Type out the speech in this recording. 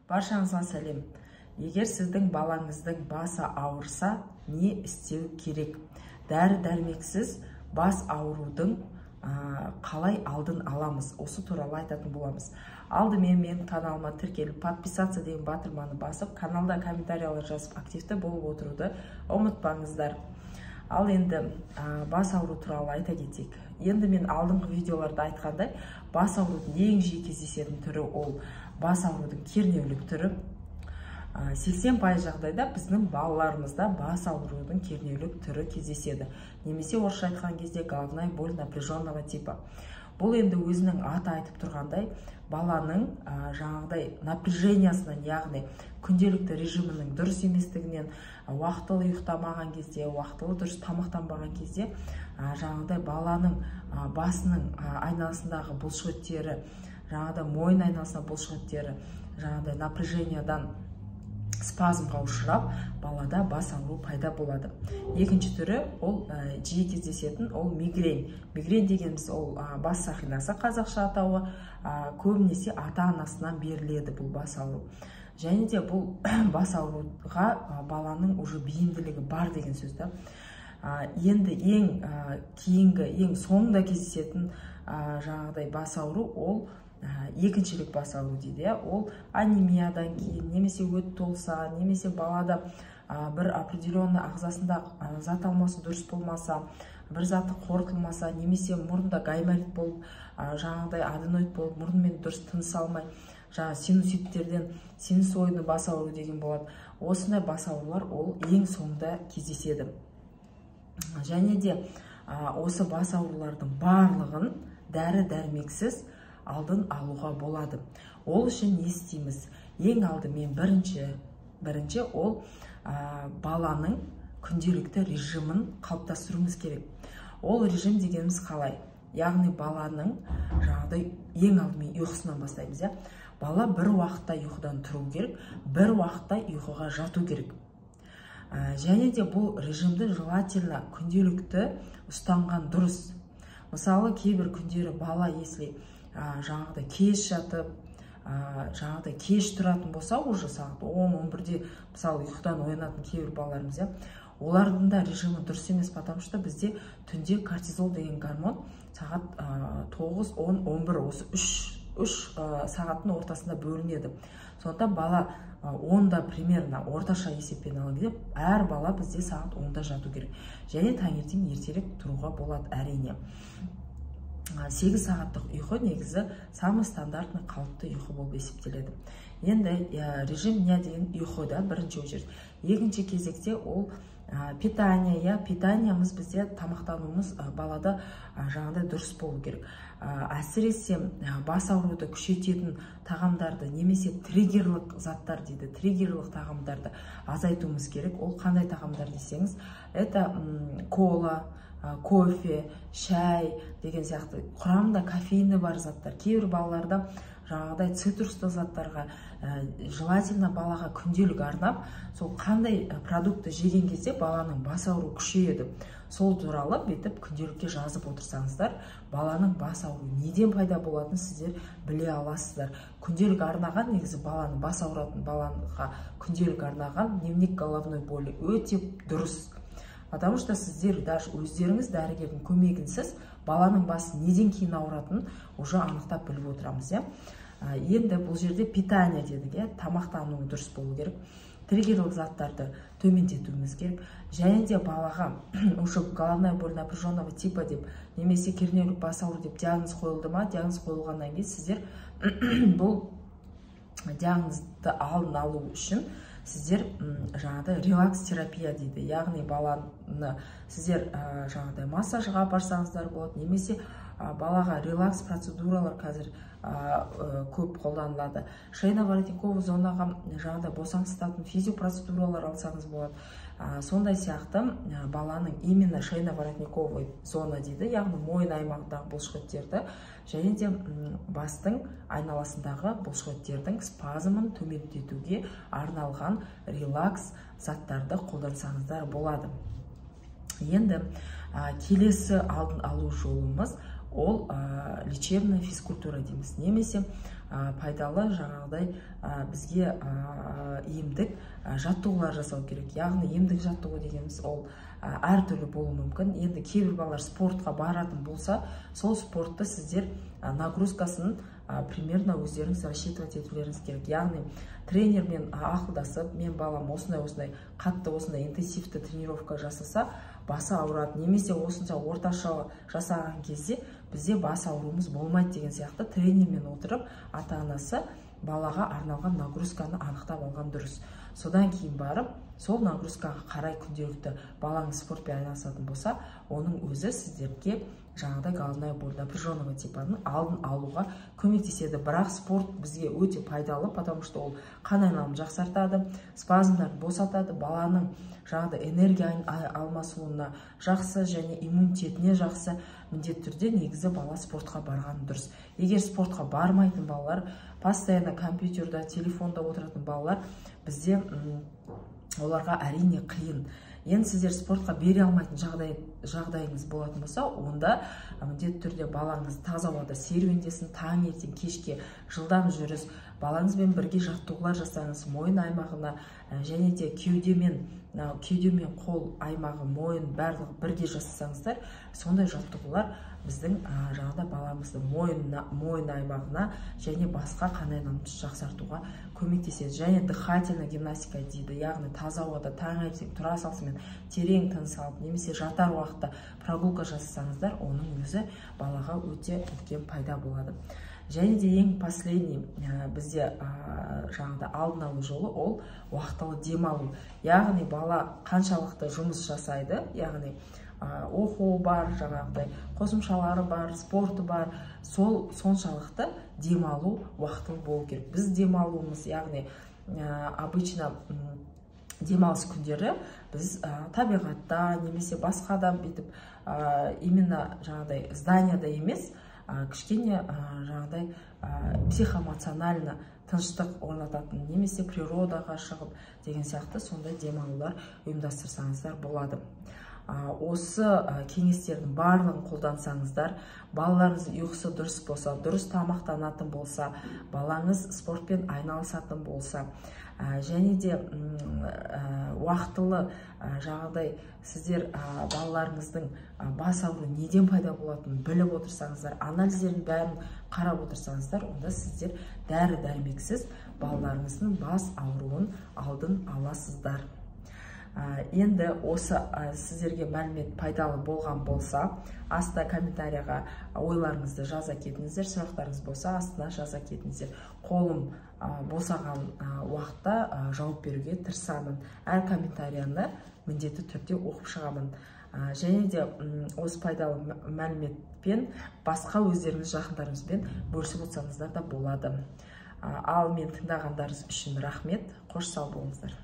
Баршаңызға сәлем. Егер сіздің балаңыздың басы ауырса, не істеу керек? Дәрі-дәрмексіз бас аурудың қалай алдын аламыз? Осы туралы айтатын боламыз. Алдымен мен каналыма тіркеліп, подписаться деген батырманы басып, каналда комментариялар жазып, активті болып отыруды ұмытпаңыздар. Ал енді бас ауру туралы айта кетейік. Енді мен алдыңғы видеоларда айтқандай, бас аурудың ең жиі кездесетін түрі ол бас аурудың кернеулік түрі. 80% жағдайда біздің балаларымызда бас аурудың кернеулік түрі кездеседі. Немесе орысша айтқан кезде головная боль напряженного типа. Бұл енді өзінің аты айтып тұрғандай, баланың жаңағыдай напряжениясынан, яғни күнделікті режимінің дұрыс еместігінен, уақытылы ұйықтамаған кезде, уақытылы дұрыс тамақтанбаған кезде, жаңағыдай баланың басының айналасындағы бұлшықеттері, жаңағыдай мойын айналасындағы бұлшықеттері жаңағыдай напряжениядан спазмға ұшырап, балада бас ауру пайда болады. Екінші түрі ол жиі кездесетін ол мигрень. Мигрень дегеніміз ол бас сақинасы қазақша атауы, көбінесе ата-анасынан беріледі бұл бас ауру. Және де бұл бас ауруға баланың уже бейімділігі бар деген сөз да. Енді ең кейінгі, ең соңында кездесетін жаңағыдай бас ауру ол екіншілік бас ауру дейді, иә. Ол анемиядан кейін, немесе өт толса, немесе балада бір определенный ағзасында зат алмасы дұрыс болмаса, бір заты қорытылмаса, немесе мұрнында гайморит болып, жаңағыдай аденоид болып, мұрнымен дұрыс тыныс алмай, жаңа синуситтерден синусоидный бас ауру деген болады. Осындай бас аурулар ол ең соңында кездеседі. Және де осы бас аурулардың барлығын дәрі-дәрмексіз алдын алуға болады. Ол үшін не істейміз? Ең алдымен бірінші ол баланың күнделікті режимін қалыптастыруымыз керек. Ол режим дегеніміз қалай? Яғни баланың жаңағыдай ең алдымен ұйқысынан бастаймыз, иә? Бала бір уақытта ұйқыдан тұру керек, бір уақытта ұйқыға жату керек. Және де бұл режимді желательно күнделікті ұстанған дұрыс. Мысалы, кейбір күндері бала, если жаңағыдай кеш жатып, жаңағыдай кеш тұратын болса, уже сағат 10-11-де, мысалы, ұйқыдан оянатын кейбір балаларымыз, иә, олардың да режимі дұрыс емес, потому что бізде түнде кортизол деген гормон сағат 9, 10, 11 осы үш сағаттың ортасында бөлінеді. Сондықтан бала 10-да примерно орташа есеппен алған кезде әр бала бізде сағат 10-да жату керек. Және таңертең ертерек тұруға болады әрине. 8 сағаттық ұйқы негізі самый стандартный қалыпты ұйқы болып есептеледі. Енді режим дня деген ұйқы да бірінші очередь. Екінші кезекте ол питание, иә, питаниямыз бізде тамақтануымыз балада жаңағыдай дұрыс болу керек. Әсіресе бас ауруды күшейтетін тағамдарды немесе триггерлік заттар дейді, триггерлік тағамдарды азайтуымыз керек. Ол қандай тағамдар десеңіз, это кола, кофе, шай деген сияқты құрамында кофеині бар заттар. Кейбір балаларда жаңағыдай цитрусты заттарға, желательно балаға күнделік арнап, сол қандай продукты жеген кезде баланың бас ауруы күшейеді, сол туралы бүйтіп күнделікке жазып отырсаңыздар, баланың бас ауруы неден пайда болатынын сіздер біле аласыздар. Күнделік арнаған, негізі баланың бас ауыратын балаға күнделік арнаған дневник головной боли өте дұрыс. Потому что сіздер даже өздеріңіз дәрігердің көмегінсіз баланың басы неден кейін ауыратынын уже анықтап біліп отырамыз, иә. Енді бұл жерде питание дедік, иә, тамақтануы дұрыс болу керек, триггерлік заттарды төмендетуіміз керек. Және де балаға уже головная боль напряженного типа деп немесе кернеулік бас ауру деп диагноз қойылды ма, диагноз қойылғаннан кейін сіздер бұл диагнозды алдын алу үшін сіздер жаңағыдай релакс терапия дейді, яғни баланы сіздер жаңағыдай массажға апарсаңыздар болады, немесе балаға релакс процедуралар қазір көп қолданылады. Шейно-воротниковый зонаға жаңағыдай босаңсытатын физиопроцедуралар алсаңыз болады. Сондай сияқты баланың именно шейно-воротниковый зона дейді, яғни мойын аймағындағы бұлшықеттерді және де бастың айналасындағы бұлшықеттердің спазмын төмендетуге арналған релакс заттарды қолдансаңыздар болады. Енді келесі алдын алу жолымыз ол лечебная физкультура дейміз, немесе пайдалы жаңағыдай бізге емдік жаттығулар жасау керек. Яғни емдік жаттығу дегеніміз ол әртүрлі болуы мүмкін. Енді кейбір балалар спортқа баратын болса, сол спортты сіздер нагрузкасын примерно өздеріңіз рассчитывать етулеріңіз керек. Яғни тренермен ақылдасып, мен балам осындай қатты, осындай интенсивті тренировка жасаса, басы ауырады, немесе осынша орташа жасаған кезде бізде бас ауруымыз болмайды деген сияқты тренермен отырып, ата-анасы балаға арналған нагрузканы анықтап алған дұрыс. Содан кейін барып, сол нагрузкаға қарай күнделікті балаңыз спортпен айналысатын болса, оның өзі сіздерге жаңағыдай головная боль напряженного типаның алдын алуға көмектеседі. Бірақ спорт бізге өте пайдалы, потому что ол қан айналымын жақсартады, спазмдарды босатады, баланың жаңағыдай энергия алмасуына жақсы және иммунитетіне жақсы. Міндетті түрде негізі бала спортқа барған дұрыс. Егер спортқа бармайтын балалар, постоянно компьютерда, телефонда отыратын балалар, бізде оларға әрине қиын. Енді сіздер спортқа бере алмайтын жағдайыңыз болатын болса, онда міндетті түрде балаңыз таза ауада серуендесін, таңертең кешке жылдам жүріс, балаңызбен бірге жаттығулар жасаңыз, мойын аймағына және де кеудемен қол аймағы, мойын барлығы бірге жасасаңыздар, сондай жаттығулар біздің жаңағыдай баламыздың мойын аймағына және басқа қан айналымын жақсартуға көмектеседі. Және дыхательная гимнастика дейді, яғни таза ауада таңертең тұра салысымен терең тыныс алып, немесе жатар уақытта прогулка жасасаңыздар, оның өзі балаға өте үлкен пайда болады. Және де ең последний бізде жаңағыдай алдын алу жолы ол уақытылы демалу. Яғни бала қаншалықты жұмыс жасайды, яғни оқуы бар, жаңағыдай қосымшалары бар, спорты бар, сол соншалықты демалу уақытылы болу керек. Біз демалуымыз, яғни обычно демалыс күндері біз табиғатта немесе басқа да бүйтіп именно жаңағыдай зданияда емес, кішкене жаңағыдай психоэмоционально тыныштық орнататын немесе природаға шығып деген сияқты сондай демалулар ұйымдастырсаңыздар болады. Осы кеңестердің барлығын қолдансаңыздар, балаларыңыздың ұйқысы дұрыс болса, дұрыс тамақтанатын болса, балаңыз спортпен айналысатын болса, және де уақытылы жаңағыдай сіздер балаларыңыздың бас ауруы неден пайда болатынын біліп отырсаңыздар, анализдердің бәрін қарап отырсаңыздар, онда сіздер дәрі-дәрмексіз балаларыңыздың бас ауруын алдын аласыздар. Енді осы сіздерге мәлімет пайдалы болған болса, аста комментарияға ойларыңызды жаза кетіңіздер, сұрақтарыңыз болса астына жаза кетіңіздер. Қолым босаған уақытта жауап беруге тырысамын. Әр комментарияны міндетті түрде оқып шығамын. Және де осы пайдалы мәліметпен басқа өздеріңіз жақындарыңызбен бөлісіп отырсаңыздар да болады. Ал мен тыңдағандарыңыз үшін рахмет. Қош сау болыңыздар.